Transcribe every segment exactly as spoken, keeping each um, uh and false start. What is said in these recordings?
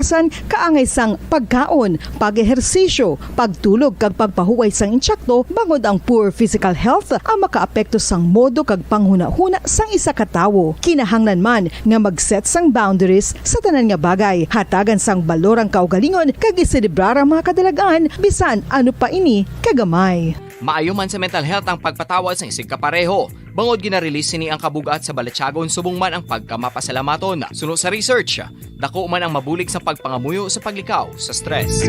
San kaangay sang pagkaon, pag-ehersisyo, pagtulog kag pagpahuway sang intsakto, bangod ang poor physical health ang makaapekto sang modo kag panghunahuna sang isa ka tawo. Kinahanglan man nga mag-set sang boundaries sa tanan nga bagay, hatagan sang balor ang kaugalingon kag iselebrar ang mga kadalag-an bisan ano pa ini kagamay. Maayo man sa mental health ang pagpatawad sang isigkapareho, bangod gina-release sini ang kabug-at sa balatyagon subong man ang pagkamapasalamaton. Suno sa research, dako man ang mabulig sa pagpangamuyo sa paglikaw sa stress.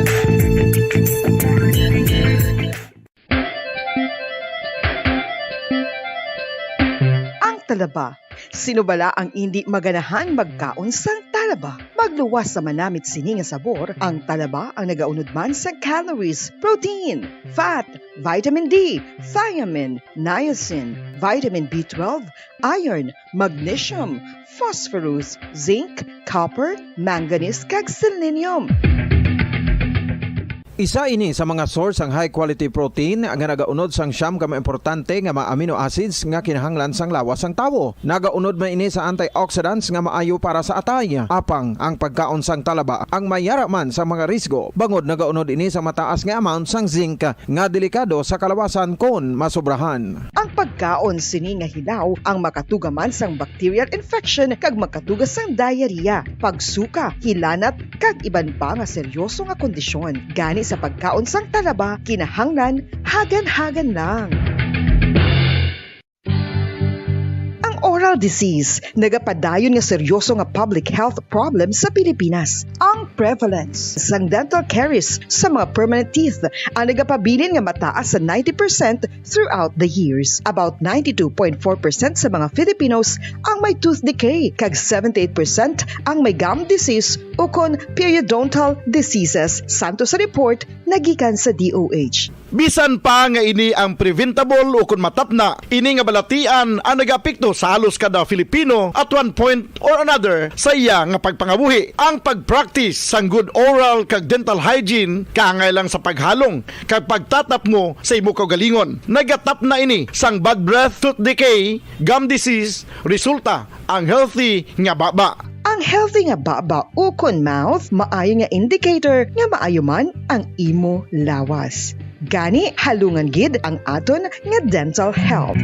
Ang talaba. Sino bala ang indi maganahan magkaon sang talaba? Magluwas sa manamit sini nga sabor, ang talaba ang nagaunod man sa calories, protein, fat, vitamin D, thiamine, niacin, vitamin B twelve, iron, magnesium, phosphorus, zinc, copper, manganese, kag selenium. Isa ini sa mga source sang high quality protein nga nagaunod sang siyam ka mga importante nga mga amino acids nga kinahanglan sang lawas sang tawo. Nagaunod man ini sa antioxidants nga maayo para sa atay. Apang ang pagkaon sang talaba ang mayara man sa mga risgo, bangod nagaunod ini sa mataas nga amount sang zinc nga delikado sa kalawasan kon masobrahan. Ang pagkaon sini nga hilaw ang makatuga man sang bacterial infection kag makatuga sang diarrhea, pagsuka, hilanat, kag iban pa nga seryoso nga kondisyon. Gani sa pagkaon sang talaba, kinahanglan hagan-hagan lang. Ang oral disease nagapadayon nga seryoso nga public health problem sa Pilipinas. Ang prevalence sang dental caries sa mga permanent teeth ang nagapabilin nga mataas sa ninety percent throughout the years. About ninety-two point four percent sa mga Filipinos ang may tooth decay, kag seventy-eight percent ang may gum disease ukon periodontal diseases, santo sa report nga gikan sa D O H. Bisan pa nga ini ang preventable ukon matapna, ini nga balatian ang nagaapekto sa halos kada Filipino at one point or another sa iya nga pagpangabuhi. Ang pag-practice sang good oral kag dental hygiene kaangay lang sa paghalong kag pagtatapmo sa imo kaugalingon. Nagatapna ini sang bad breath, tooth decay, gum disease, resulta ang healthy nga baba. Ang healthy nga baba ukon mouth maayo nga indicator nga maayo man ang imo lawas. Gani, halungan gid ang aton nga dental health.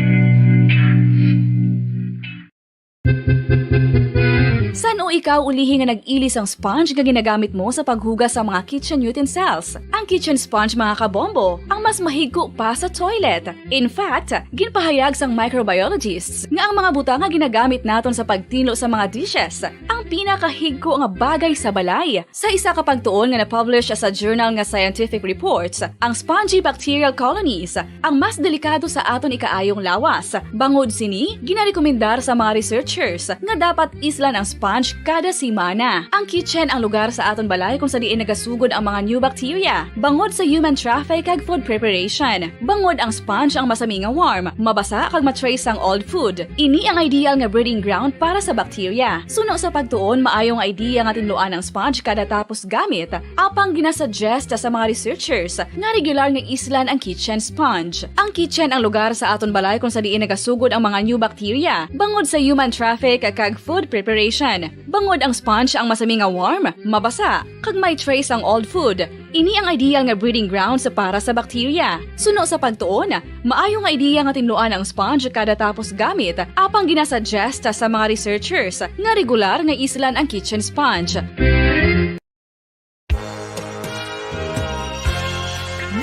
San-o ikaw ulihi nga nag-ili sang sponge nga ginagamit mo sa paghugas sa mga kitchen utensils? Ang kitchen sponge, mga kabombo, ang mas mahigko pa sa toilet. In fact, ginpahayag sang microbiologists nga ang mga butang nga ginagamit naton sa pagtinlo sa mga dishes ang pinakahigko nga bagay sa balay. Sa isa ka pagtuon nga na-publish sa journal nga Scientific Reports, ang spongy bacterial colonies ang mas delikado sa aton ikaayong lawas. Bangod sini, ginarekomendar sa mga researchers nga dapat islan ang sponge kada semana. Ang kitchen ang lugar sa aton balay kung sa diin nagasugod ang mga new bacteria, bangod sa human traffic kag food preparation. Bangod ang sponge ang masami nga warm, mabasa kag ma-trace ang old food. Ini ang ideal nga breeding ground para sa bacteria. Suno sa pagtuon, maayo nga idea nga tinluan ang sponge kada tapos gamit. Apang ginasuggest sa mga researchers nga regular nga islan ang kitchen sponge. Ang kitchen ang lugar sa aton balay kung sa diin nagasugod ang mga new bacteria, bangod sa human traffic kag food preparation. Bangod ang sponge ang masami nga warm, mabasa, kag may trace ang old food. Ini ang ideal nga breeding grounds para sa bacteria. Suno sa pagtuon, maayo nga idea nga tinluan ang sponge kada tapos gamit, apang ginasuggest sa mga researchers nga regular nga islan ang kitchen sponge.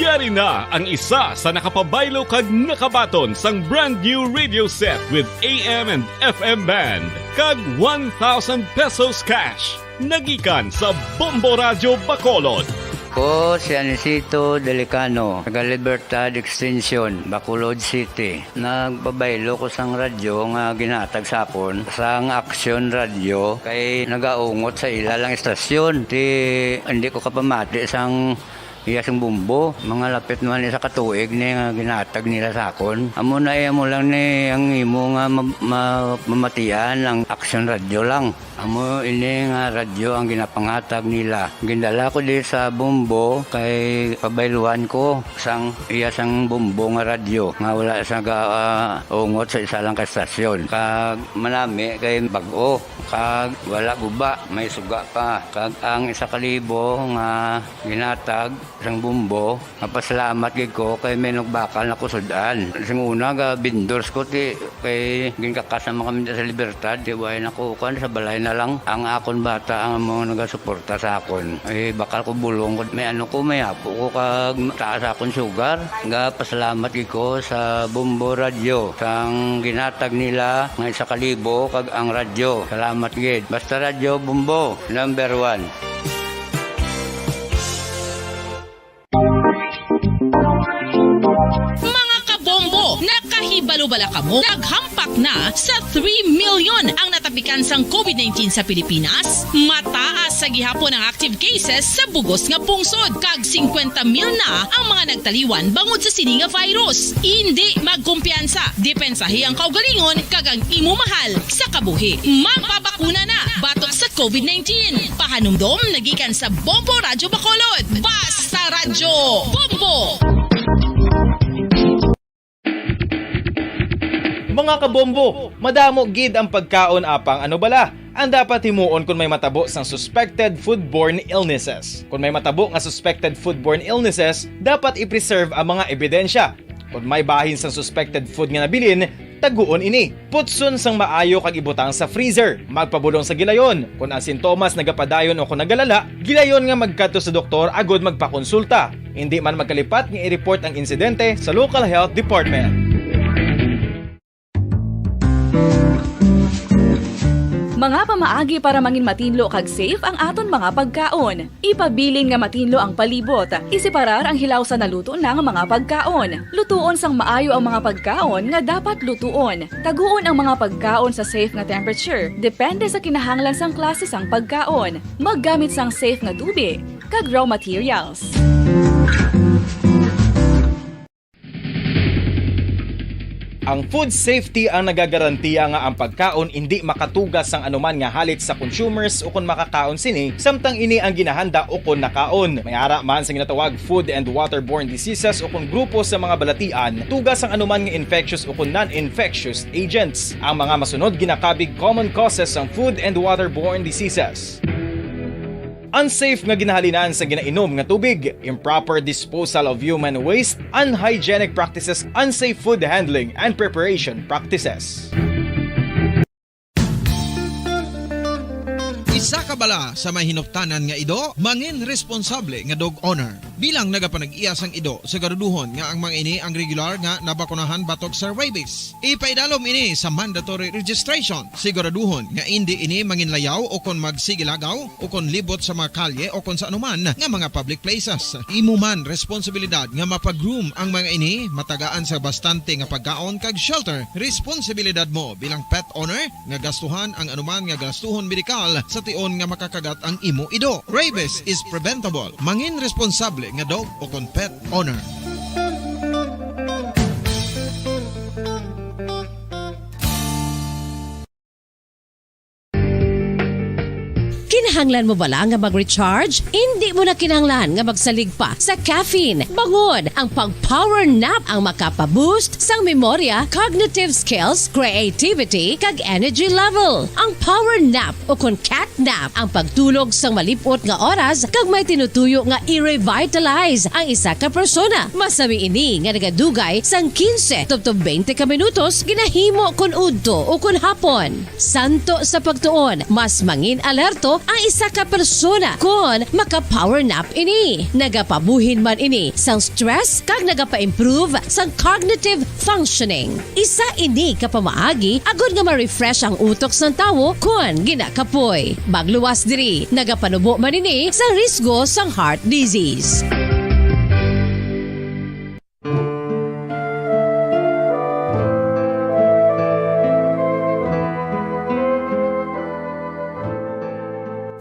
Yari na ang isa sa nakapabaylo kag nakabaton sang brand new radio set with A M and F M band kag one thousand pesos cash. Nagikan sa Bombo Radyo Bacolod. Ko si Anisito Delicano, taga Libertad Extension, Bacolod City. Nagpabaylo ko sang radyo nga ginhatag sa akon sang Action Radio kay nagaungot sa ila lang istasyon. Ti hindi ko kapamati sang Iya sang Bombo, mga lapit naman isa ka tuig ni nga ginatag nila sa akon. Amo na, iya mo lang ni ang imo nga ma-, ma-, mamatian ang Aksyon Radyo lang. Amo ini nga radyo ang ginapangatag nila. Gindala ko di sa Bombo kay pabayluhan ko sang iya sang Bombo nga radyo nga wala sa ga-, ah, ungot sa isa lang ka estasyon. Kag manami kay bag-o, kag wala guba, may suga pa. Kag ang isa ka libo nga ginatag sang Bombo, mapasalamat gid ko kay may nagbakal na ko sud-an. Sing una, ga vendors ko, ti, kay ginkakas naman kami sa Libertad, ti, way na ko, kuwan, sa balay na lang. Ang akon bata ang mga nagasuporta sa akon. Eh, bakal ko bulong ko, may ano ko, may apo ko, kag taas akon sugar. Ga pasalamat gid ko sa Bombo Radyo, sang ginatag nila nga isa ka libo, kag ang radyo. Salamat gid. Basta Radyo Bombo, number one. Mga kabombo, nakahibalo bala kamo? Naghampak na sa three million ang natapikan sang covid nineteen sa Pilipinas. Mataas sa gihapon ang active cases sa bugos nga pungsod, kag singkwenta mil na ang mga nagtaliwan bangod sa sini nga virus. Indi magkumpiyansa, depensahi ang kaugalingon kag ang imo mahal sa kabuhi. Magpabakuna na batok sa covid nineteen. Pahanumdom na gikan sa Bombo Radyo Bacolod. Basta Radyo Bombo! Mga kabombo, madamo gid ang pagkaon, apang ano bala ang dapat himuon kon may matabo sang suspected foodborne illnesses? Kon may matabo nga suspected foodborne illnesses, dapat i-preserve ang mga ebidensya. Kon may bahin sang suspected food nga nabilin, taguon ini. Putson sang maayo kag ibutang sa freezer. Magpabulong sa gilayon. Kon ang sintomas nagapadayon o kon nagalala, gilayon nga magkadto sa doktor agud magpakonsulta. Indi man magkalipat nga i-report ang insidente sa local health department. Mga pamaagi para mangin matinlo kag safe ang aton mga pagkaon. Ipabilin nga matinlo ang palibot. Iseparar ang hilaw sa naluto na nga mga pagkaon. Lutuon sang maayo ang mga pagkaon nga dapat lutuon. Taguon ang mga pagkaon sa safe nga temperature, depende sa kinahanglan sang klase sang pagkaon. Maggamit sang safe nga tubi kag raw materials. Ang food safety ang nagagarantiya nga ang pagkaon indi makatuga sang anuman nga halit sa consumers ukon makakaon sini, samtang ini ang ginahanda ukon nakaon. May ara man sa ginatawag food and waterborne diseases ukon grupo sa mga balatian, tuga sang anuman nga infectious ukon non-infectious agents. Ang mga masunod ginakabig common causes sang food and waterborne diseases. Unsafe nga ginahalinan sa ginainom nga tubig, improper disposal of human waste, unhygienic practices, unsafe food handling and preparation practices. Isa ka bala sa may hinuptanan nga ido, mangin responsable nga dog owner. Bilang nagapanag-iya sang ido, siguraduhon nga ang mga ini ang regular nga nabakunahan batok sa rabies. Ipaidalom ini sa mandatory registration. Siguraduhon nga indi ini manginlayaw o kon magsigilagaw o kon libot sa mga kalye o kon sa anuman nga mga public places. Imo man responsibilidad nga mapag-groom ang mga ini, matagaan sa bastante nga pagkaon kag shelter. Responsibilidad mo bilang pet owner nga gastuhan ang anuman nga gastuhon medikal sa tion nga makakagat ang imo ido. Rabies is preventable. Mangin responsable nga dog o kon pet owner. Kinahanglan mo bala nga mag-recharge? Indi mo na kinahanglan nga magsalig pa sa caffeine. Bangon ang pag-power nap ang makapa-boost sang memorya, cognitive skills, creativity, kag energy level. Ang power nap o kon cat nap ang pagtulog sang malip-ot nga oras kag may tinutuyo nga i-revitalize ang isa ka persona. Masami ini nga nagadugay sang quince tubtob twenty ka minutos ginahimo kon udto o kon hapon. Santo sa pagtuon, mas mangin-alerto ang isa ka persona kon maka-power nap ini. Nagapabuhin man ini sang stress kag nagapa-improve sang cognitive functioning. Isa ini ka pamaagi agud nga ma-refresh ang utok sang tawo kon ginakapoy. Magluwas diri, nagapanubo man ini sang risgo sang heart disease.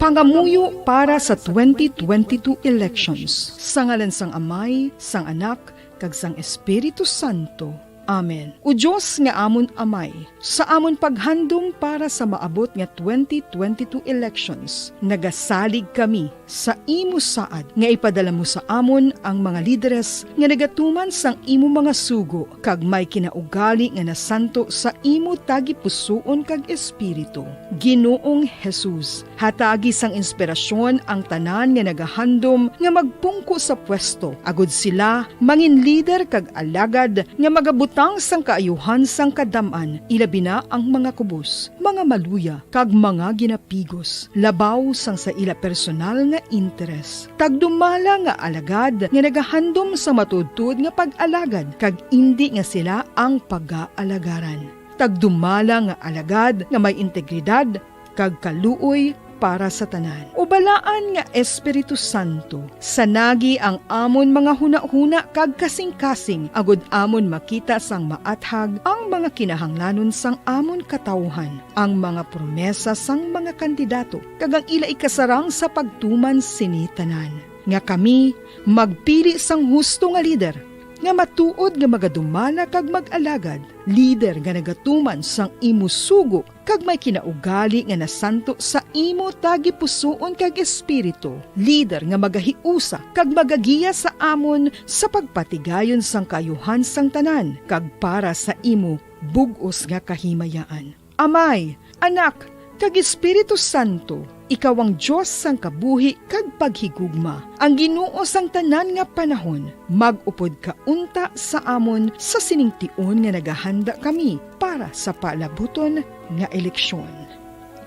Pangamuyo para sa twenty twenty-two elections. Sa ngalan sang Amay, sang Anak, kag sang Espiritu Santo. Amen. O Dios nga amon Amay, sa amon paghandom para sa maabot nga twenty twenty-two elections, nagasalig kami sa imo saad nga ipadala mo sa amon ang mga lideres nga nagatuman sang imo mga sugo kag may kinaugali nga nasanto sa imo tagipusoon kag espiritu. Ginoong Jesus, hatagi sang inspirasyon ang tanan nga nagahandom nga magpungko sa pwesto, agud sila mangin lider kag alagad nga magabutang sang kaayuhan sang kadam-an, ilabi na ang mga kubos, mga maluya, kag mga ginapigos, labaw sang sa ila personal nga interes. Tagdumala nga alagad nga nagahandom sa matuodtuod nga pag-alagad, kag indi nga sila ang pagaalagaran. Tagdumala nga alagad nga may integridad kag kaluoy para sa tanan. O Balaan nga Espiritu Santo, sanagi ang amon mga hunahuna kag kasingkasing, agud amon makita sang maathag ang mga kinahanglanon sang amon katawuhan, ang mga promesa sang mga kandidato, kag ang ila ikasarang sa pagtuman sini tanan, nga kami magpili sang husto nga lider, nga matuod nga magadumala kag mag-alagad, lider nga nagatuman sang imo sugo kag may kinaugali nga nasanto sa imo tagipusoon kag espiritu, lider nga magahiusa kag magagiya sa amon sa pagpatigayon sang kaayuhan sang tanan kag para sa imo bug-os nga kahimayaan. Amay, Anak, kag Espiritu Santo, ikaw ang Dios sang kabuhi kag paghigugma, ang Ginoo sang tanan nga panahon. Mag-upod ka unta sa amon sa sining tion nga nagahanda kami para sa palabuton nga eleksyon.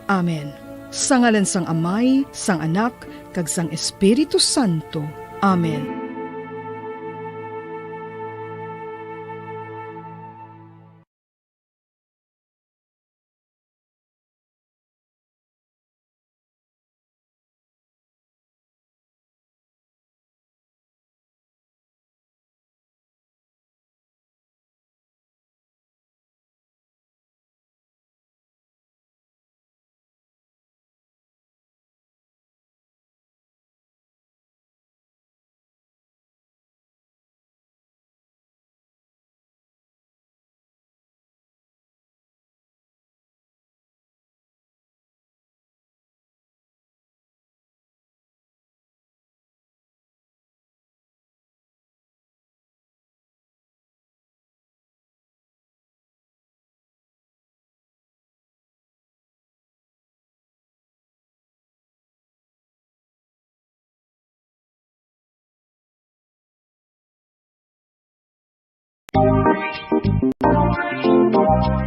Amen. Sa ngalan sang Amay, sang Anak, kag sang Espiritu Santo. Amen.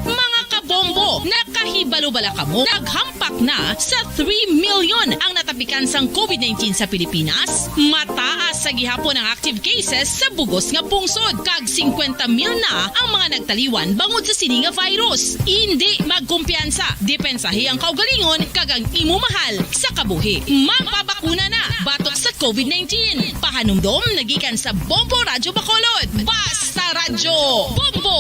Mga kabombo, nakahibalo bala kamo? Naghampak na sa three million ang natapikan sang covid nineteen sa Pilipinas. Mataas sa gihapon ang active cases sa bugos nga pungsod, kag singkwenta mil na ang mga nagtaliwan bangod sa sini nga virus. Indi magkumpiyansa, depensahi ang kaugalingon kag ang imo mahal sa kabuhi. Magpabakuna na batok sa covid nineteen. Pahanumdom nagikan sa Bombo Radyo Bacolod. Basta Radyo Bombo!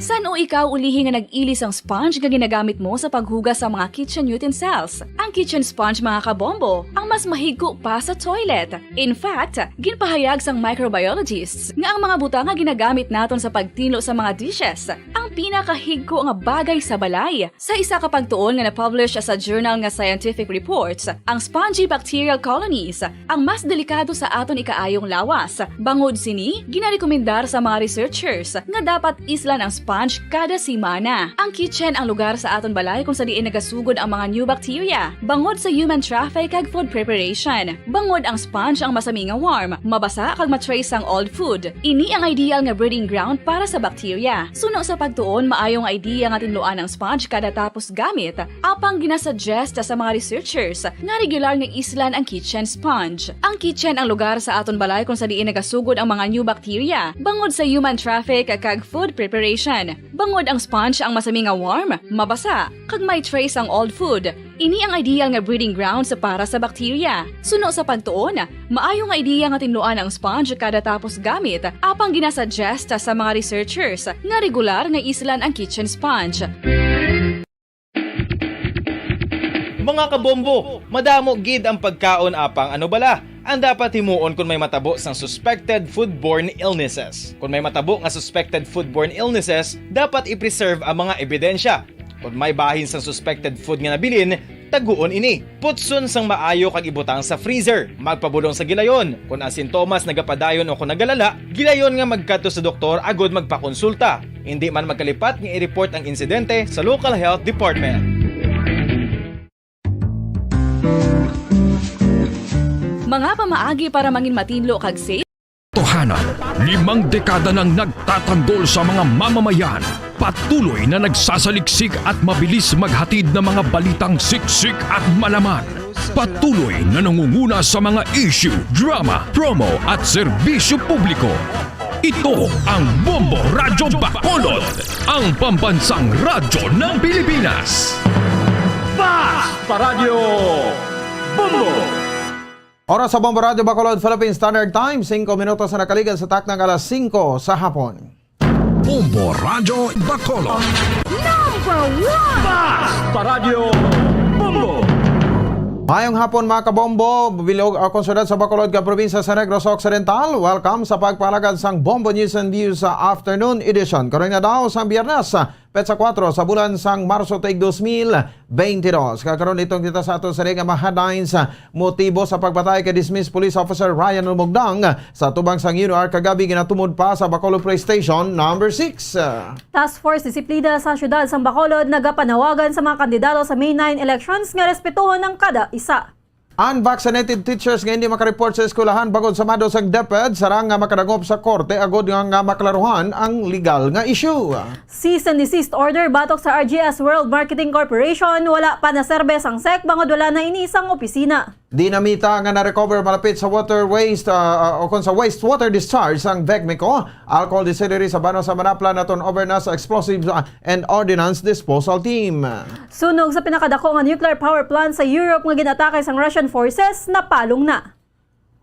San-o ikaw ulihi nga nag-ili sang sponge nga ginagamit mo sa paghugas sa mga kitchen utensils? Ang kitchen sponge, mga kabombo, ang mas mahigko pa sa toilet. In fact, ginpahayag sang microbiologists nga ang mga butang nga ginagamit naton sa pagtinlo sa mga dishes ang pinakahigko nga bagay sa balay. Sa isa ka pagtuon nga na-publish sa journal nga Scientific Reports, ang spongy bacterial colonies ang mas delikado sa aton ikaayong lawas. Bangod sini, ginarekomendar sa mga researchers nga dapat islan ang sponge kada semana. Ang kitchen ang lugar sa aton balay kung sa diin nagasugod ang mga new bacteria, bangod sa human traffic kag food preparation. Bangod ang sponge ang masami nga warm, mabasa kag ma-trace ang old food. Ini ang ideal nga breeding ground para sa bacteria. Suno sa pagtuon, maayo nga idea nga tinluan ang sponge kada tapos gamit, apang ginasuggest sa mga researchers nga regular nga islan ang kitchen sponge. Ang kitchen ang lugar sa aton balay kung sa diin nagasugod ang mga new bacteria, bangod sa human traffic kag food preparation. Bangod ang sponge ang masami nga warm, mabasa, kag may trace ang old food, ini ang ideal nga breeding grounds para sa bacteria. Suno sa pagtuon, maayo nga idea nga tinluan ang sponge kada tapos gamit, apang ginasuggest sa mga researchers nga regular nga islan ang kitchen sponge. Mga kabombo, madamo gid ang pagkaon apang ano bala ang dapat himuon kung may matabo sang suspected foodborne illnesses. Kung may matabo nga suspected foodborne illnesses, dapat i-preserve ang mga ebidensya. Kung may bahin sang suspected food nga nabilin, taguon ini. Putson sang maayo kag ibutang sa freezer. Magpabulong sa gilayon. Kung ang sintomas nagapadayon o kung nagalala, gilayon nga magkadto sa doktor agud magpakonsulta. Hindi man magkalipat nga i-report ang insidente sa local health department. Mga pamaagi para mangin matinlo kag safe. Tohanan, limang dekada nang nagtatanggol sa mga mamamayan. Patuloy na nagsasaliksik at mabilis maghatid ng mga balitang siksik at malaman. Patuloy na nangunguna sa mga issue, drama, promo at serbisyo publiko. Ito ang Bombo Radyo Bacolod, ang pambansang radyo ng Pilipinas. Fast Paradyo Bombo! Oras sa Bombo Radyo Bacolod, Philippine Standard Time, singko minutos na nakaligad sa taknang alas singko sa hapon. Bombo Radyo Bacolod. Number one! Fast Paradyo Bombo! Mayong hapon, mga kabombo, bilog, ah, kon syudad sa Bacolod kag probinsya sa Negros Occidental. Welcome sa pagpalagad sang Bombo News and Views sa afternoon edition. Karon nga daw sang Biyernes, petsa kuwatro sa bulan sang Marso, tuig dos mil twenty-two. Kag karon, itong kita sa aton sa nga mga headlines. Motibo sa pagpatay kay dismissed police officer Ryan Lumugdang sa atubang sang UNR kagabi ginatumod pa sa Bacolod Police Station number six. Task Force Disiplina sa Siyudad sang Bacolod nagapanawagan sa mga kandidato sa May nine elections nga respetuhon ang kada isa. Unvaccinated teachers nga hindi makareport sa eskwelahan bangod sa mado sang DepEd sarang nga makadangop sa korte agod nga, nga maklaruhan ang legal nga issue. Cease and desist order batok sa R G S World Marketing Corporation, wala pa naserbe sang SEC bangod wala na ini sang opisina. Dinamita nga na-recover malapit sa water waste, ah, ah, o kon sa wastewater discharge sang Vecmeco, alcohol distillery sa Banos sa Manapla, na-turnover na sa Explosives, ah, and Ordnance Disposal Team. Sunog sa pinakadako nga nuclear power plant sa Europe nga gin-atake sang Russian forces, napalong na.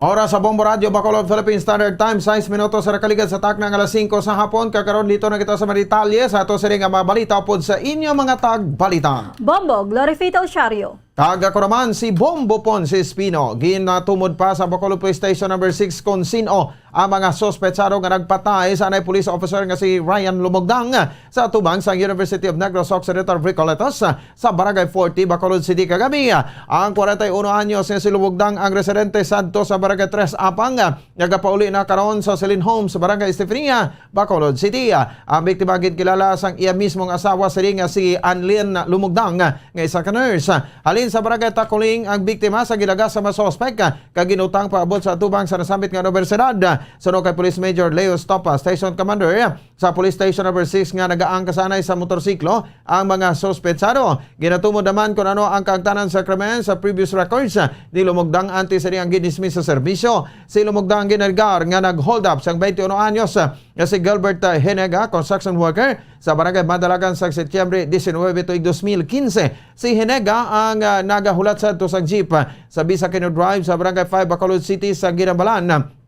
Oras sa Bombo Radyo Bacolod, Philippine Standard Time, sais minutos sa nakaligad sa takna nga alas singko sa hapon. Kag karon, dito na kita sa mga detalye sa ato sini nga mga balita upod sa inyo mga tagbalita. Bombo, Glorifitel Shario. Kag ako naman si Bombo Ponce Espino. Ginatumod pa sa Bacolod Police Station number six kon sin-o ang mga suspetsado nga nagpatay sa anay police officer nga si Ryan Lumugdang sa atubang sang University of Negros Occidental Recoletos sa Barangay forty, Bacolod City kagabi. Ang kwarenta y uno anyos nga si Lumugdang ang residente sadto sa Barangay Tres Apang, nagapauli na karon sa Celine Home sa Barangay Estefania, Bacolod City. Ang biktima ginkilala sang iya mismong asawa, siling nga si Anlin Lumugdang, nga isa ka nurse. Halin sa Barangay Taculing ang biktima sa gilagas sa mga suspek kag ginutang paabot sa atubang sa nasambit nga unibersidad. Suno kay Police Major Leo Estopa, Station Commander sa Police Station number six nga nagaangkasanay sa motorsiklo ang mga suspetsado. Ginatumod naman kung ano ang kaangtanan sa krimen sa previous records ni Lumugdang antes sini ang gidismiss sa serbisyo. Si Lumugdang ginalegar nga nag-hold up sang twenty-one anyos nga si Gilbert, ah, Henega, construction worker sa Barangay Madalagan sa Setyembre diecinuebe tuig dos mil quince. Si Henega ang, ah, nagahulat sadto sang jeep, ah, sa Bisakino Drive sa Barangay five, Bacolod City sa ginambalan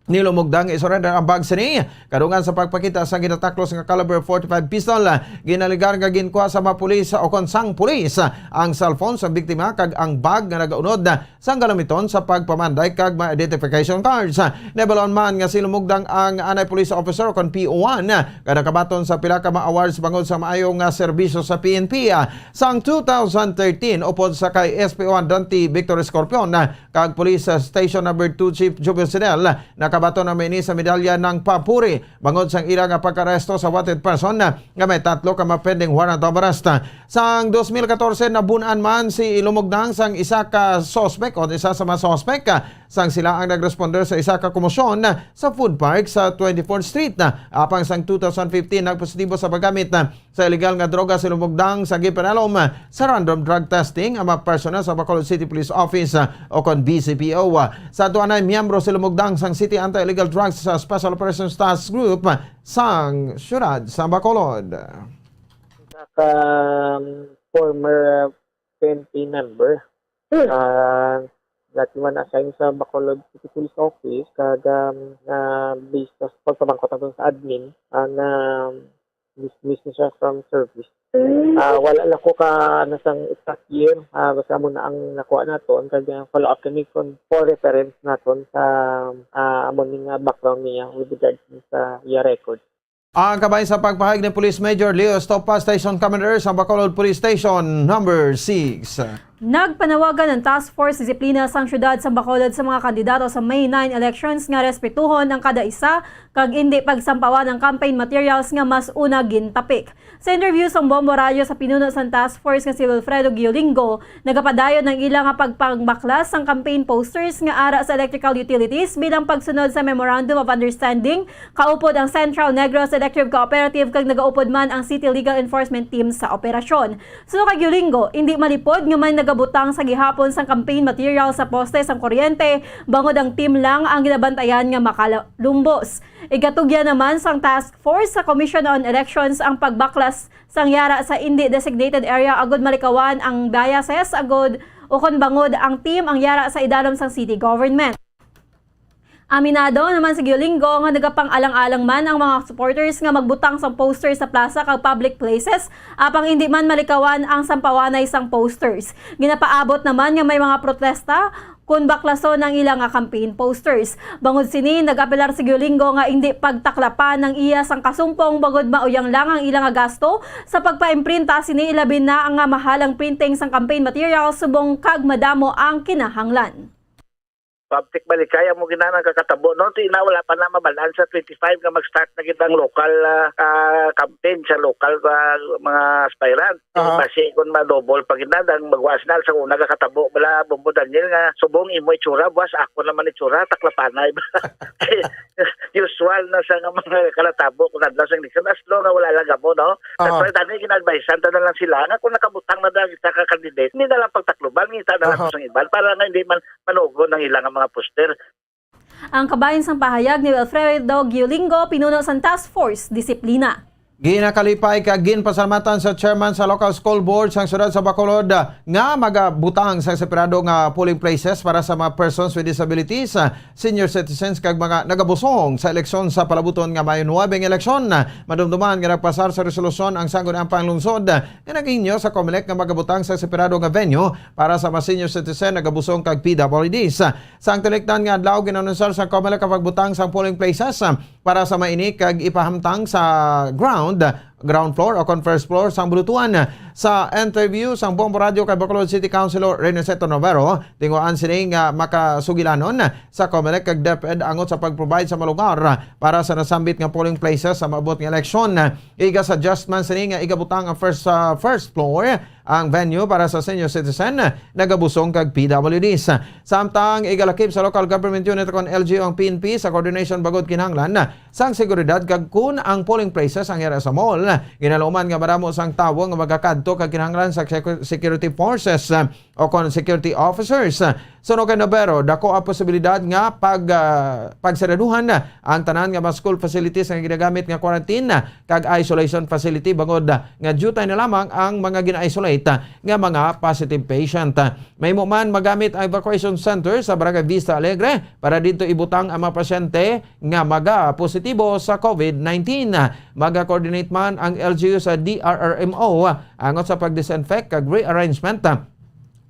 ni Lumugdang i-surrender ang bag sini. Kadungan sa pagpakita sa ginataklos nga caliber forty-five pistol, ginalegar nga ginkuha sa mga pulis o kon sang pulis ang cellphone sa biktima kag ang bag nga nagaunod sang galamiton sa pagpamanday kag mga identification cards. Nahibaluan man nga si Lumugdang ang anay police officer o kon P O one nga nakabaton sa pila ka mga awards bangod sa maayo nga serbisyo sa P N P. Sang two thousand thirteen, upod sa kay S P O one Dante Victor Escorpion, kag Police Station Number two Chief Jubio Sinel, nakabaton ang mga ini sa medalya ng Papuri bangod sang ila nga pagkaresto sa wanted person nga may tatlo ka mga pending warrant of arrest. Sang dos mil katorse, nabun-an man si Lumugdang sang isa ka suspek o isa sa mga suspek, sang sila ang nagresponder sa isa ka komosyon sa food park sa twenty-fourth Street. Apang sang two thousand fifteen, nagpositibo sa paggamit sa illegal nga droga si Lumugdang sa ginpanalom sa random drug testing ang mga personal sa Bacolod City Police Office, ah, o kon B C P O. Sa atuanay, miyembro si Lumugdang sang City Anti-Illegal Drugs sa Special Operations Task Group sang siyudad sa Bacolod. Sa ka, um, former, uh, P N P member, ah, dati man assign sa Bacolod City Police Office, kag, um, na based sa pagpamangkot naton sa admin, ang, um, dismiss na siya from service. Ah, wala lang ko ka nasang exact year, ah, basta amo na ang nakuha naton, kag, ah, follow up kami kon for reference naton sa, ah, amo ni nga background niya with regards sa iya record. Ang kabahin sa pagpahayag ni Police Major Leo Estopa, Station Commander sa Bacolod Police Station Number Six. Nagpanawagan ang Task Force Disiplina sang Siyudad sa Bacolod sa mga kandidato sa May nine elections nga respetuhon ang kada isa kag indi pagsampawan ang campaign materials nga mas una gintapik. Sa interview sang Bombo Radyo sa pinuno sang task force nga si Wilfredo Guiolingo, nagapadayon ang ila nga pagpangbaklas sang campaign posters nga ara sa electrical utilities bilang pagsunod sa Memorandum of Understanding, kaupod ang Central Negros Electric Cooperative kag nagaupod man ang City Legal Enforcement Team sa operasyon. Suno kay Guiolingo, indi malipod nga may nagabutang sa gihapon sang campaign material sa poste sang kuryente, bangod ang team lang ang ginabantayan nga makalumbos. Igatugyan naman sang task force sa Commission on Elections ang pagbaklas sang yara sa indi designated area agud malikawan ang biases agud ukon bangod ang team ang yara sa idalom sang city government. Aminado naman si Guiolingo nga nagapang-alang-alang man ang mga supporters nga magbutang sang poster sa plaza kag public places, apang indi man malikawan ang sampawanay sang posters. Ginapaabot naman nga may mga protesta kon baklason ang ila nga campaign posters. Bangod sini, nag-apelar si Guiolingo nga indi pagtaklapan ang iya sang kasumpong bangod mauyang lang ang ila nga gasto sa pagpaimprinta sini, ilabi na nga mahal ang printing sang campaign material subong kag madamo ang kinahanglan. Public balikay amo gid na nagakatabo, no? Ti na wala pa na mabalaan sa twenty-five nga mag-start na gid ang local, ah, ah, campaign sa local, ah, mga aspirant. Aha. Basi kung ma-double pa gid na, dang magwas na sa una gakatabo bala Bombo Daniel nga subong imo itsura, buwas ako naman itsura, taklapanay ba? Usual na sa nga mga kalatabo kung adlaw sa eleksyon, as long nga wala lang gamo, no? Aha. That's why dani gina-advisean ta na lang sila nga kung nakabutang na dahil sa ka candidate, hindi na lang pagtakluban, ngita na lang Aha. sa iban para nga hindi man manugon ang ilang mga poster. Ang kabahin sang pahayag ni Wilfredo Guiolingo, pinuno sang Task Force Disiplina. Ginakalipay kag ginpasalamatan sa chairman sa local school board sang siyudad sa Bacolod, ah, nga magabutang sa separado nga polling places para sa mga persons with disabilities, ah, senior citizens kag mga nagabusong sa eleksyon sa palabuton nga Mayo nuebe nga eleksyon. Madumduman nga nagpasar sa resolusyon ang Sangguniang Panglungsod nga naghinyo sa Comelec nga magabutang sa separado nga venue para sa mga senior citizen, nagabusong kag P W Ds. Sang tilikdan nga adlaw, ginanunsar sang Comelec ang pagbutang sang polling places, ah, para sa maini kag ipahamtang sa ground, ground floor o kon first floor sang bulutuan. Sa interview sang Bombo Radyo kay Bacolod City Councilor Rene Seto Novero, tinguhaan sini nga makasugilanon sa Comelec kag DepEd angot sa pag-provide sa mga lugar para sa nasambit nga polling places sa maabot nga eleksyon. Iga-suggest man sini nga igabutang ang first, ah, first floor ang venue para sa senior citizen, nagabusong kag P W Ds. Samtang igalakip sa local government unit kon L G U ang P N P sa coordination bangod kinahanglan sang seguridad kag kun ang polling places ang yara sa mall, ginaluman nga madamo sang tawo nga magakadto kag kinahanglan sa secu-, security forces, ah, o kon security officers. Suno kay Novero, dako ang posibilidad nga pag, ah, pagsaraduhan ang tanan nga mga school facilities nga ginagamit nga quarantine kag isolation facility bangod nga diutay na lamang ang mga gina-isolate nga mga positive patient. Mahimo man magamit ang evacuation center sa Barangay Vista Alegre para didto ibutang ang mga pasyente nga maga-positibo sa COVID nineteen. Maga-coordinate man ang L G U sa D R R M O angot sa pag-disinfect kag rearrangement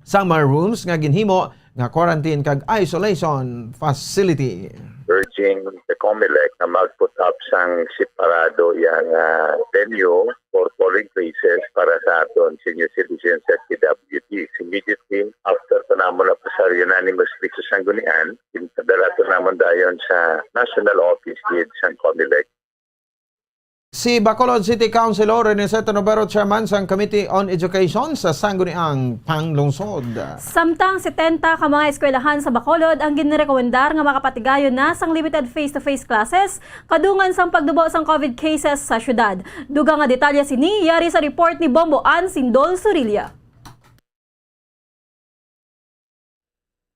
sa mga rooms nga ginhimo nga quarantine kag isolation facility. Urging the Comelec na mag-put up sang separado yang, ah, venue for polling places para sa aton senior citizens at P W Ds. Immediately after pa namon napasar unanimously sa sanggunian, ginpadala to namon dayon sa national office gid sang Comelec. Si Bacolod City Councilor Rene Seto Novero, chairman sang Committee on Education sa Sangguniang Panglungsod. Samtang setenta ka mga eskwelahan sa Bacolod ang ginrekomendar nga makapatigayon na sang limited face-to-face classes kadungan sang pagdubo sang COVID cases sa syudad. Dugang nga detalye sini yari sa report ni Bombo Ann Sindol Surilla.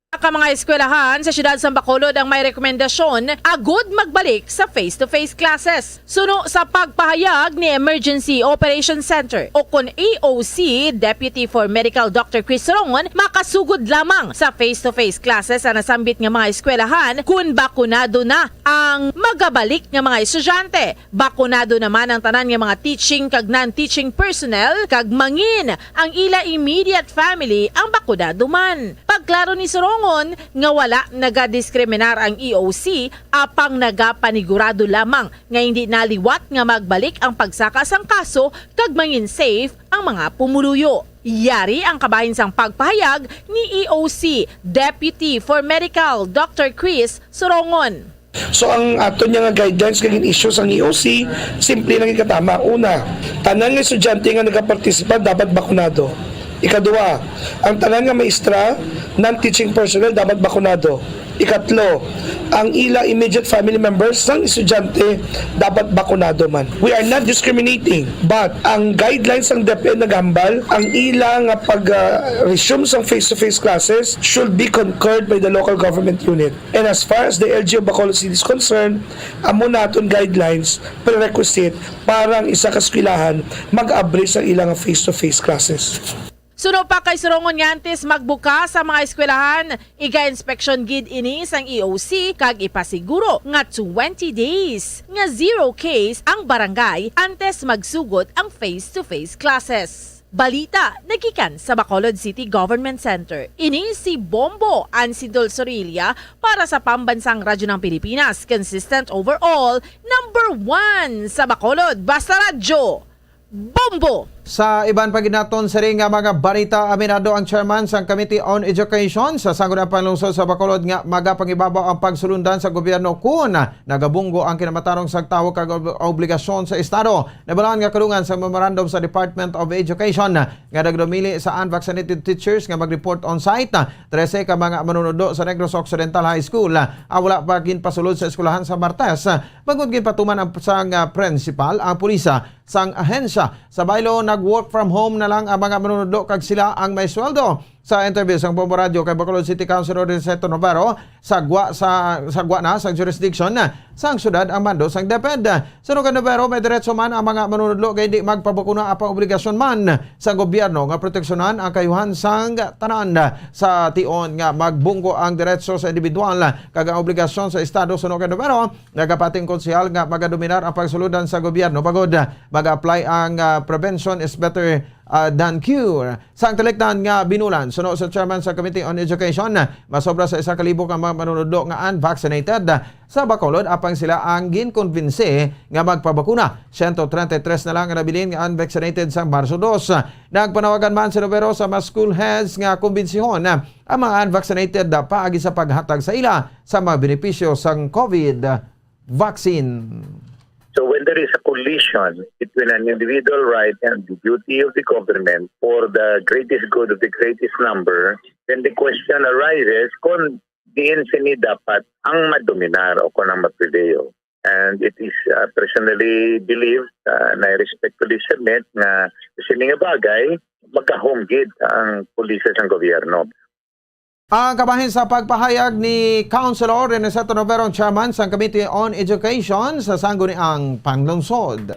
Ka mga eskwelahan sa siyudad sa Bacolod ang may rekomendasyon agud magbalik sa face-to-face classes. Suno sa pagpahayag ni Emergency Operations Center o kon E O C Deputy for Medical Doctor Chris Rongon, makasugod lamang sa face-to-face classes ang nasambit nga mga eskwelahan kun bakunado na ang magabalik nga mga estudyante. Bakunado naman ang tanan nga mga teaching kag non-teaching personnel kag mangin ang ila immediate family ang bakunado man. Pagklaro ni Sorongon nga wala nagadiskriminar ang E O C apang nagapanigurado lamang nga hindi na liwat nga magbalik ang pagsaka sang kaso kag mangin safe ang mga pumuluyo. Yari ang kabahin sang pagpahayag ni E O C Deputy for Medical Doctor Chris Sorongon. So, ang aton niya nga guidelines nga gin-issue sang E O C, simple lang ikatama. Una, tanan nga estudyante nga nagapartisipar dapat bakunado. Ikadua, ang tanan nga maestra, non-teaching personnel dapat bakunado. Ikatlo, ang ila immediate family members sang estudyante dapat bakunado man. We are not discriminating, but ang guidelines sang DepEd nagahambal, ang ila nga pag-resume sang face-to-face classes should be concurred by the local government unit. And as far as the L G U of Bacolod City is concerned, amo naton guidelines, prerequisite para ang isa ka eskwelahan mag-abri sa ila nga face-to-face classes. Suno pa kay Sorongon nga antes magbukas ang mga eskwelahan, iga-inspeksyon gid ini sang E O C kag ipasiguro nga twenty days nga zero case ang barangay antes magsugod ang face-to-face classes. Balita nagikan sa Bacolod City Government Center. Ini si Bombo Ansidol Sorilla para sa Pambansang Radyo ng Pilipinas, consistent overall, number one sa Bacolod. Basta Radyo, Bombo! Sa iban pa gid naton sini nga mga balita, aminado ang chairman sang Committee on Education sa Sangguniang Panlungsod sa Bacolod nga magapangibabaw ang pagsulundan sa gobyerno kun nagabunggo ang kinamatarong sang tawo kag ob-, obligasyon sa Estado. Nabalaan nga kadungan sa memorandum sa Department of Education nga nagdumili sa unvaccinated teachers nga mag-report on site. Trese ka mga manunudlo sa Negros Occidental High School ang wala pa ginpasulod sa eskwelahan sa Martes, bangod ginpatuman ang sang, ah, principal ang pulis sang ahensya. Sa baylo, nag-work from home na lang ang mga manunudlo kag sila ang may sweldo. Sa interview sang Bombo Radyo kay Bacolod City Councilor Aniceto Novero, sa gwa, sa, sa gwa na sang jurisdiction sang syudad ang mando sang DepEd. Suno kay Novero, may diretso man ang mga manunudlo kay di magpabakuna apang obligasyon man sa gobyerno nga proteksyonan ang kaayuhan sang tanan. Sa tion nga magbunggo ang diretso sa individual kag ang obligasyon sa Estado, suno kay Novero, nagapati ang konsehal nga magadominar ang pagsulundan sa gobyerno bangod mag-apply ang, ah, prevention is better, ah, than cure. Sang talikdan nga binulan, suno sa chairman sa Committee on Education, masobra sa isa ka libo ka mga manunudlo nga unvaccinated sa Bacolod, apang sila ang ginkonbinsi nga magpabakuna. Siyento treinta y tres na lang ang nabilin nga unvaccinated sang Marso dos. Nagpanawagan man si Novero sa mga school heads nga kombinsihon ang mga unvaccinated paagi sa paghatag sa ila sa mga benepisyo sang COVID vaccine. So when there is a collision between an individual right and the duty of the government for the greatest good of the greatest number, then the question arises kung diin sini dapat ang madominar o kung ang ma-prevail. And it is, uh, personally believed, uh, and I respectfully submit nga sini nga bagay, magkahom gid ang pulisya sang gobyerno. Ang kabahin sa pagpahayag ni Councilor Aniceto Novero, chairman sang Committee on Education sa Sangguniang Panlungsod.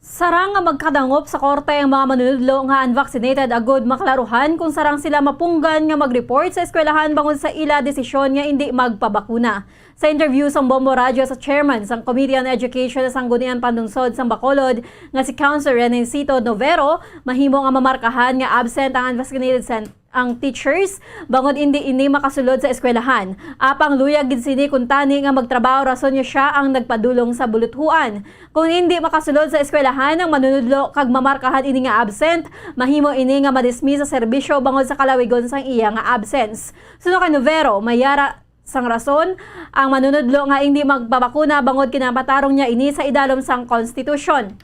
Sarang nga magkadangop sa korte ang mga manunudlo nga unvaccinated agud maklaruhan kung sarang sila mapunggan nga mag-report sa eskwelahan bangod sa ila desisyon nga indi magpabakuna. Sa interview sang Bombo Radyo sa chairman sang Committee on Education sa Sangguniang Panlungsod sang Bacolod nga si Councilor Aniceto Novero, mahimo nga mamarkahan nga absent ang unvaccinated sen-, ang teachers, bangod indi ini makasulod sa eskwelahan. Apang luyag gid sini kuntani nga magtrabaho rason nga siya ang nagpadulong sa buluthuan. Kung indi makasulod sa eskwelahan ang manunudlo kag mamarkahan ini nga absent, mahimo ini nga ma-dismiss sa serbisyo bangod sa kalawigon sang iya nga absence. Suno kay Novero, may yara sang rason ang manunudlo nga indi magpabakuna bangod kinamatarong niya ini sa idalom sang konstitusyon.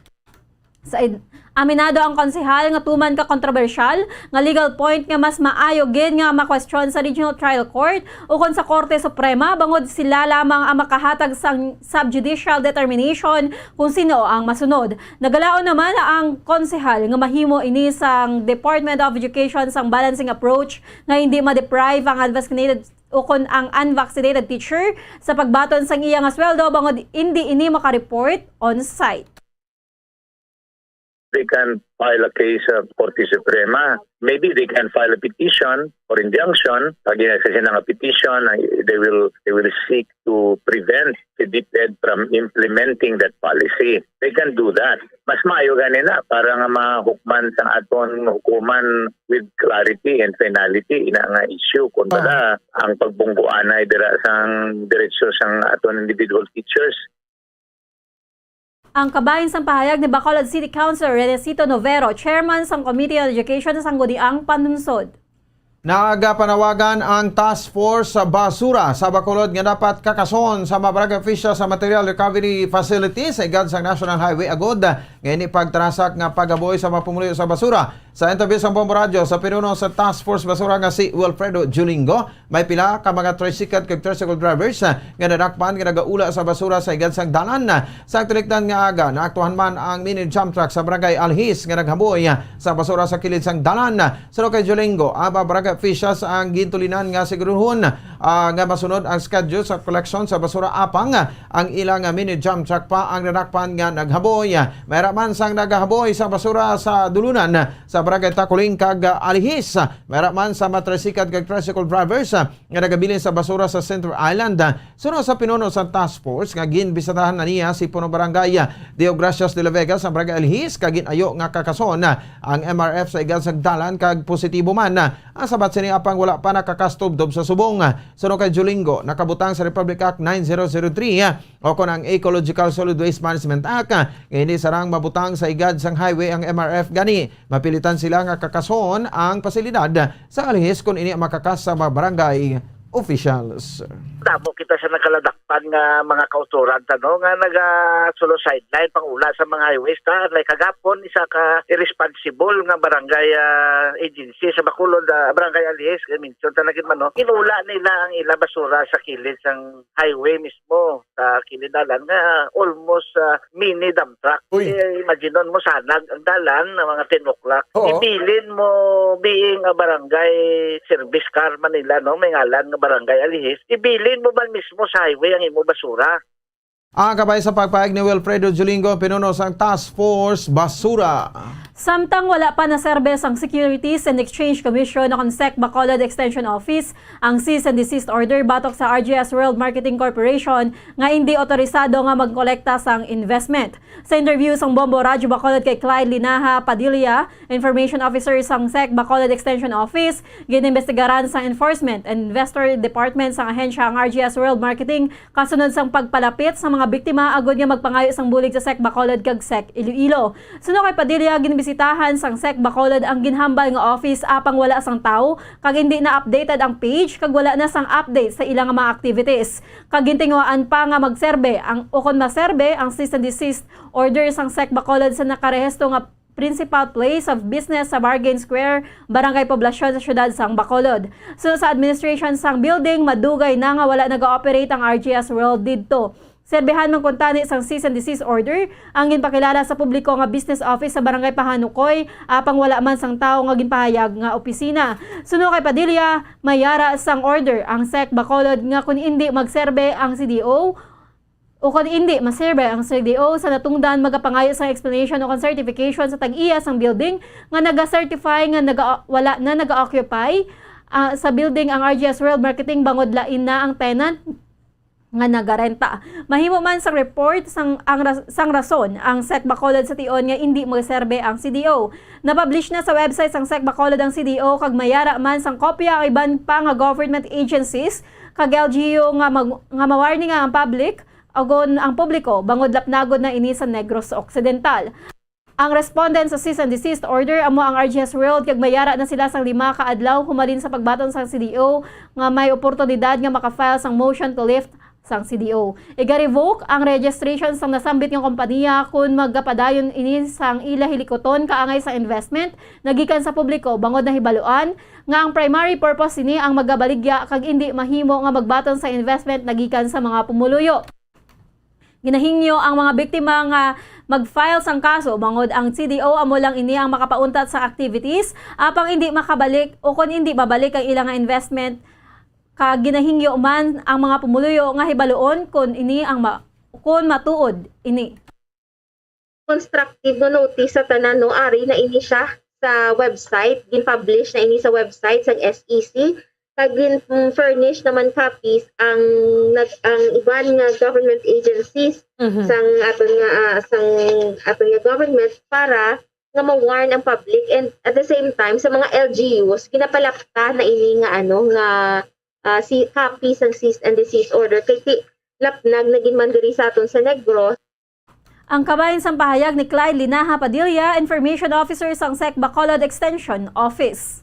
Sa id-, aminado ang konsehal nga tuman ka kontrobersyal nga legal point nga mas maayo gid nga makwestiyon sa Regional Trial Court ukon sa Korte Suprema bangod sila lamang ang makahatag sang subjudicial determination kung sino ang masunod. Nagalaom naman ang konsehal nga mahimo ini sang Department of Education sang balancing approach nga hindi ma-deprive ang unvaccinated ukon ang unvaccinated teacher sa pagbaton sang iya nga sweldo bangod indi ini makareport on site. They can file a case sa Korte Suprema. Maybe they can file a petition or injunction. Pag sa sila nga petition, ay, they will they will seek to prevent si DepEd from implementing that policy. They can do that. Mas maayo gani na para nga mahukman sang aton hukuman with clarity and finality ina nga issue kung Ah. bala ang pagbungkuanay dira sang diretsyo sang aton individual teachers. Ang kabahin sang pahayag ni Bacolod City Councilor Renecito Novero, chairman sang Committee on Education sa Sangguniang Panlungsod. Nagapanawagan ang Task Force sa Basura sa Bacolod nga dapat kakason sa mga barangay official sa material recovery facility sa igad sang National Highway agod nga ini pagtarasak nga paghaboy sa mga pumuluyo sa basura. Sa interview sa Bombo Radyo sa pinuno sa Task Force Basura nga si Wilfredo Julingo, may pila ka mga tricycle kag tricycle drivers, ah, nga nadakpan nga nagaula sa basura sa igad sang dalan. Sa tinikdan nga aga, naaktuhan man ang mini dump truck sa Barangay Alhis nga naghaboy, ah, sa basura sa kilid sang dalan. Suno kay Julingo, ang mga barangay officials ang gintulinan nga siguruhon, ah, nga masunod ang schedule sa koleksyon sa basura apang, ah, ang ilang, ah, mini dump truck pa ang nadakpan nga naghaboy. Mayra man sang nagahaboy sa basura sa dulunan, ah, sa Barangay Takuling kag, ah, Alhis. Mayra man sa mga tricycle kag tricycle drivers, ah, nga nagabilin sa basura sa Central Island. Ah, suno sa pinuno sa task force nga ginbisitahan na niya si Punong Barangay, ah, Deo Gracias de la Vega sa Barangay Alhis kag gin-ayo nga kakason, ah, ang M R F sa igad sang dalan kag positibo man, ah, ang sabat sini apang wala pa nakakastubdob sa subong. Ah, suno kay Julingo, nakabutang sa Republic Act nine zero zero three, ah, o kon ang Ecological Solid Waste Management Act, ah, nga hindi sarang mabutang sa igad sang highway ang M R F gani. Mapilitan sila nga kakason ang pasilidad sa Alhis kon ini ang makakas sa mga barangay officials. Damo kita sa nakaladakpan nga mga kautoran ta, no, nga nagasulo sideline pangula sa mga highways ta. Like kagapon, isa ka irresponsible nga barangay, ah, agency sa Bacolod, ah, Barangay Alhis, mention ta na gid man, no. Inula nila ang ila basura sa kilid sang highway mismo, sa kilid dalan nga almost, ah, mini dump truck. Uy. Eh, imagine mo, sanag ang dalan na mga ten o'clock. Oo. Ibilin mo, being a barangay service car man nila, no? May ngalan nga Barangay Alihis. Ibilin mo man mismo sa highway ang imo basura. Ang kabay sa pagpahayag ni Wilfredo Julingo, pinuno sang Task Force Basura. Samtang wala pa naserbe sang Securities and Exchange Commission o kon SEC Bacolod Extension Office ang cease and desist order batok sa R G S World Marketing Corporation nga indi otorisado nga magkolekta sang investment. Sa interview sang Bombo Radyo Bacolod kay Clyde Linaha Padilla, Information Officer sang SEC Bacolod Extension Office, ginimbestigaran sang Enforcement and Investor Department sang ahensya ang R G S World Marketing kasunod sang pagpalapit sa mga biktima agud nga magpangayo sang bulig sa SEC Bacolod kag SEC Iloilo. Suno kay Padilla, ginbisitahan sang SEC Bacolod ang ginhambal nga office apang wala sang tawo kag indi na updated ang page kag wala na sang update sa ila nga mga activities. Kag gintinguhaan pa nga magserbe ang o kon maserbe ang cease and desist order sang SEC Bacolod sa nakarehistro nga principal place of business sa Bargain Square, Barangay Poblacion sa siyudad sang Bacolod. Suno sa administration sang building, madugay na nga wala naga-operate ang R G S World didto. Serbehan man kuntani sang cease and desist order ang ginpakilala sa publiko nga business office sa Barangay Pahanukoy, apang wala man sang tawo nga ginpahayag nga opisina. Suno kay Padilla, may yara sang order ang SEC Bacolod nga kun indi magserbe ang C D O, o kon indi maserbe ang C D O sa natungdan, magapangayo sang explanation o kon certification sa tag-iya sang building nga naga-certify nga naga, wala na naga-occupy, ah, sa building ang R G S World Marketing bangod lain na ang tenant nga nagarenta. Mahimo man sang report sang, ang ras-, sang rason ang SEC Bacolod sa tion nga indi maserbe ang C D O. Napublish na sa website sang SEC Bacolod ang C D O kag mayara man sang kopya ang iban pa nga government agencies kag L G U nga mag-, nga ma-warning ang public, agon ang publiko bangod lapnagon na ini sa Negros Occidental. Ang respondent sa cease and desist order amo ang R G S World kag mayara na sila sang lima ka adlaw humalin sa pagbaton sang C D O nga may oportunidad nga maka-file sang motion to lift sang C D O. Iga-revoke ang registration sang nasambit nga kompanya kon magapadayon ini sang ila hilikuton kaangay sa investment nagikan sa publiko bangod nahibaluan nga ang primary purpose sini ang magabaligya kag indi mahimo nga magbaton sa investment nagikan sa mga pumuluyo. Ginahingyo ang mga biktima nga mag-file sang kaso bangod ang C D O amo lang ini ang makapauntat sa activities apang indi makabalik o kon indi mabalik ang ila nga investment Kag ginahingyo man ang mga pumuluyo nga hibaluon kon ini ang ma-, kon matuod ini. Constructive no notice sa tanan, no, ari na ini siya sa website, gin-publish na ini sa website sang S E C, kag gin-, mm, furnish naman copies ang nag-, ang iban nga government agencies Mhm. sang aton nga, ah, sang aton nga government para nga ma-warn ang public, and at the same time sa mga L G Us ginapalapta na ini nga ano nga, ah, si copy sang cease and desist order kay ti lapnag na gid man diri sa aton sa Negros. Ang kabahin sang pahayag ni Clyde Linaha Padilla, Information Officer sang sec Bacolod Extension Office.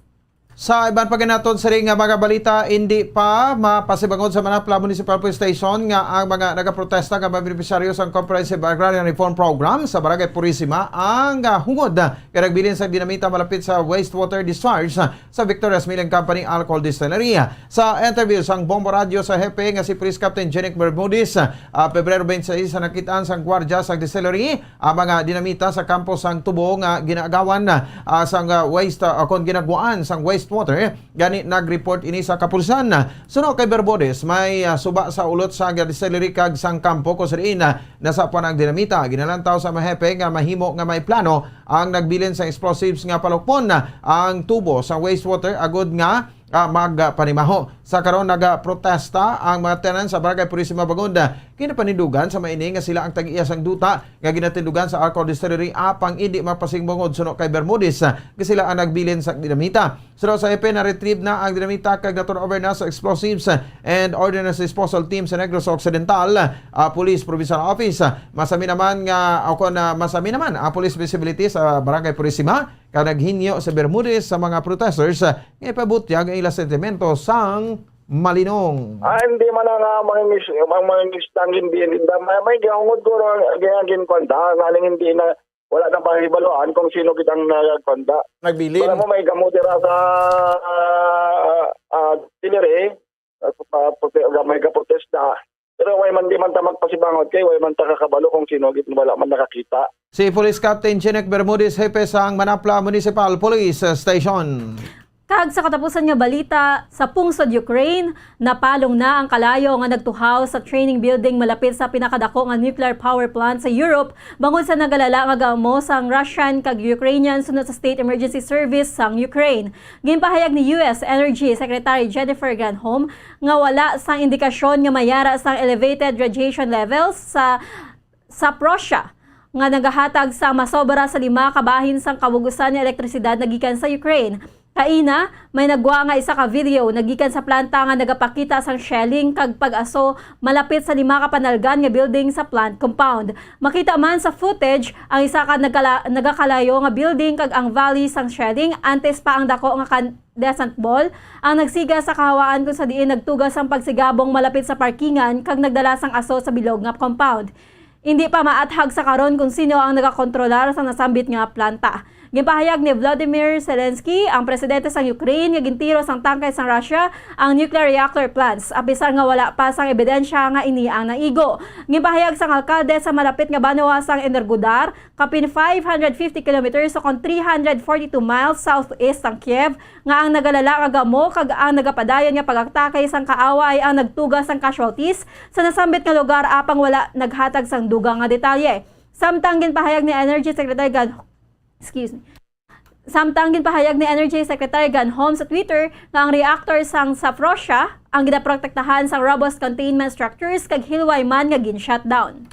Sa iban pa ginaton siring nga mga balita, hindi pa mapasibangod sa Manapla Municipal Police Station nga ang mga nagaprotesta nga mga benepisyaryo sang Comprehensive Agrarian Reform Program sa Barangay Purisima ang, ah, hungod nga nagbilin sa dinamita malapit sa wastewater discharge sa Victoria's Milling Company Alcohol Distillery. Sa interview sang Bombo Radyo sa hepe nga si Police Captain Jenick Bermudez, ah, Pebrero twenty-six, sa nakit-an sang gwardya sa distillery ang mga dinamita sa kampo sang tubo nga ginaagawan, ah, sang, ah, waste, ah, kon ginagwaan sang wastewater. Gani, nag-report ini sa kapulisan. Suno kay Bermudez, may, ah, suba sa ulot sa distillery kag sang kampo kung sa diin, ah, nasapuan ang dinamita. Ginalantaw sa mga hepe nga mahimo nga may plano ang nagbilin sa explosives nga palukpon ang tubo sa wastewater agud nga, ah, magpanimaho. Sa karon, nagaprotesta ang mga tenants sa Barangay Purisima Bangod. Ginapanindugan sa maini nga sila ang tag-iya sang duta nga ginatindugan sa alcohol distillery apang indi mapasimbungod suno kay Bermudez, ah, nga sila ang nagbilin sa dinamita. Suno sa hepe, na-retrieve na ang dinamita kag na-turn over na sa Explosives and Ordnance Disposal Team sa Negros Occidental, ah, Police Provincial Office. Masami naman nga, o kon, ah, masami naman ang police visibility sa Barangay Purisima, kag naghingyo si Bermudez sa mga protesters, ah, nga ipabutyag ang ila sentimento sang malinong. Ah, hindi man ang, ah, mga ngis-, ang mga ngistang hindi, hindi, may, may gahungod ko ro, ang, ang ginkwanta, nga nang hindi na, wala na mahibaluan kung sino gid ang nagkwanta. Nagbilin. Wala mo may gamo dira sa, ah, ah, distillery, ah, pa-, pa-, may kaprotesta. Pero way man, di man ta magpasibangot kay way man ta kakabalo kung sino gid, wala man nakakita. Si Police Captain Jenick Bermudez, hepe sang Manapla Municipal Police Station. Kag sa katapusan nga balita, sa pungsod Ukraine, napalong na ang kalayo nga nagtuhaw sa training building malapit sa pinakadako nga nuclear power plant sa Europe, bangod sa nagalala nga gamo sang Russian kag Ukrainian sunod sa State Emergency Service sang Ukraine. Ginpahayag ni U S Energy Secretary Jennifer Granholm nga wala sang indikasyon nga may ara sang elevated radiation levels sa, sa Prussia nga nagahatag sa masobra sa lima ka bahin sang kabug-usan nga elektrisidad nagikan sa Ukraine. Kaina, may nagwa nga isa ka video nagikan sa planta nga nagapakita sang shelling kag pag-aso malapit sa lima ka panalgan nga building sa plant compound. Makita man sa footage ang isa ka nagkala-, nagakalayo nga building kag ang valley sang shelling, antes pa ang dako nga kan-, descent ball ang nagsiga sa kahawaan, kung sa diin nagtuga sang pagsigabong malapit sa parkingan kag nagdala sang aso sa bilog nga compound. Indi pa maathag sa karon kung sino ang nagakontrolar sa nasambit nga planta. Ginpahayag ni Volodymyr Zelensky, ang presidente sang Ukraine, nga gintiro sang tangke sang Russia ang nuclear reactor plants, apisar nga wala pa sang ebidensya nga ini ang naigo. Ginpahayag sang alkalde sa malapit nga banwa sang Energodar, kapin five hundred fifty kilometers o kon three hundred forty-two miles southeast sang Kiev, nga ang nagalala nga gamo kag ang nagapadayon nga pag-atake sang kaaway ang nagtuga sang casualties sa nasambit nga lugar, apang wala naghatag sang dugang nga detalye. Samtang ginpahayag ni Energy Secretary Gan-, excuse me. Samtang ginpahayag ni Energy Secretary Granholm sa Twitter nga ang reactor sang Zaporizhia ang ginaprotektahan sang robust containment structures kag hilway man nga gin-shutdown.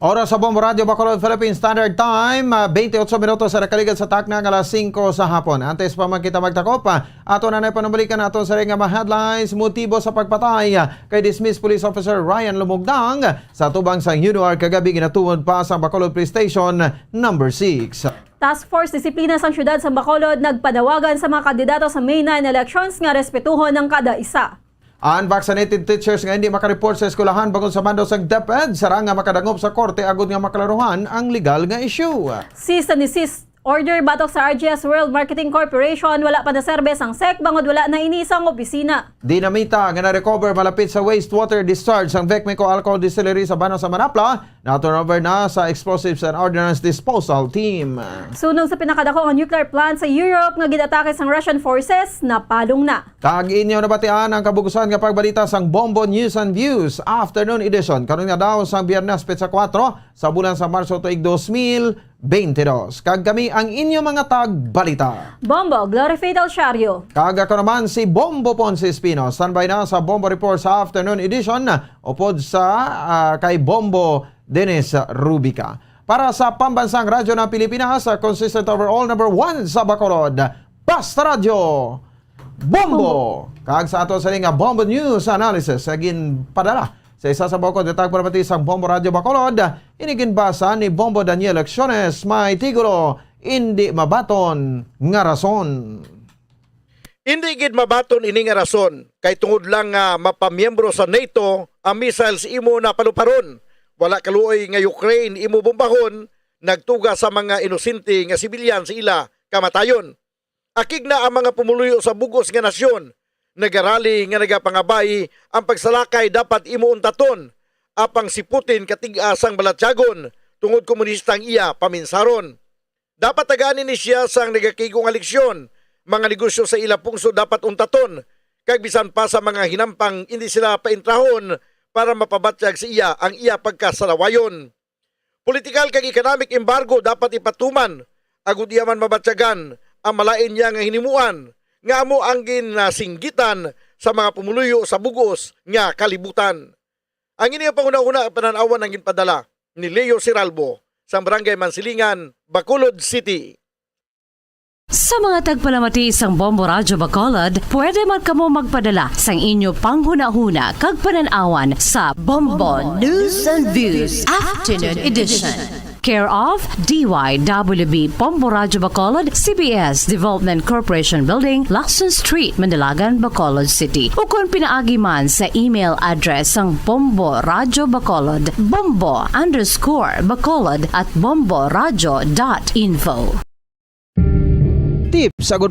Oras sa Bombo Radyo Bacolod, Philippine Standard Time, ah, twenty-eight minutos sa nakaligad sa takna nga alas singko sa hapon. Antes pa man kita magtakop, ah, ato na na panumalikan ato sa nga mga headlines. Motibo sa pagpatay, ah, kay dismissed Police Officer Ryan Lumugdang sa atubang sang UNOR kagabi ginatuod pa sa Bacolod Police Station Number six. Task Force Disiplina sang Siyudad sang Bacolod nagpanawagan sa mga kandidato sa May nine elections nga respetuhon ang kada isa. Unvaccinated teachers nga hindi makareport sa eskwelahan bangod sa mando sang DepEd, sarang nga makadangop sa korte agod nga maklaruhan ang legal nga issue. Cease and desist Order batok sa R G S World Marketing Corporation, wala pa naserbes ang sec bangod wala na ini sang opisina. Dinamita nga na-recover malapit sa wastewater discharge sang Vecmeco Alcohol Distillery sa Banos sa Manapla, na-turnover na sa Explosives and Ordnance Disposal Team. Sunog sa pinakadako nga nuclear plant sa Europe nga gid-atake sang Russian forces, napalong na. Kag inyo nabatian ang kabugusan nga pagbalita sang Bombo News and Views Afternoon Edition karon nga daw sang Biyernes, petsa kuwatro sa bulan sa Marso tuig dos mil bente dos. Kag kami ang inyo mga tagbalita. Bombo Glory Fidel Siario. Kag ako naman si Bombo Ponce Espino. Standby na sa Bombo Report sa Afternoon Edition upod sa, ah, kay Bombo Dennis Rubica. Para sa Pambansang Radyo ng Pilipinas, sa consistent overall number one sa Bacolod, Basta Radyo, Bombo! Kag sa ato sa nga Bombo News Analysis, sa ginpadala sa isa sa bukod nga tagpalamati sang Bombo Radyo Bacolod, ini ginbasa ni Bombo Daniel Acciones, may titulo, "Indi Mabaton nga Rason." Indi gid mabaton ini nga rason, kay tungod lang nga mapamiyembro sa nato, ang missiles imo na paluparon. Wala kaluoy nga Ukraine imo bombahon, nagtuga sa mga inosente nga sibilyan sa ila kamatayon. Akig na ang mga pumuluyo sa bug-os nga nasyon, nagarali nga nagapangabay ang pagsalakay dapat imo untaton, apang si Putin katig-a sang balatyagon, tungod komunista ang iya paminsaron. Dapat tagaan ini siya sang nagakig-o nga leksyon. Mga negosyo sa ila pungsod dapat untaton, kag bisan pa sa mga hinampang indi sila paintrahon para mapabatyag sa iya ang iya pagkasalawayon. Politikal kag economic embargo dapat ipatuman, agud iya man mabatyagan ang malain niya nga hinimuan nga amo ang ginasinggitan sa mga pumuluyo sa bug-os nga kalibutan. Ang ini nga panghunahuna panan-awan ang ginpadala ni Leo Siralbo sang Barangay Mansilingan, Bacolod City. Sa mga tagpalamati sang Bombo Radyo Bacolod, pwede man kamo magpadala sang inyo panghunahuna kag panan-awan sa Bombo News and Views Afternoon Edition. Care of D Y W B Bombo Radyo Bacolod, C B S Development Corporation Building, Lacson Street, Manalagan, Bacolod City. Ukon pinaagi man sa email address sang Bombo Radyo Bacolod, bombo underscore bacolod at bomboradyo dot info. Tips agud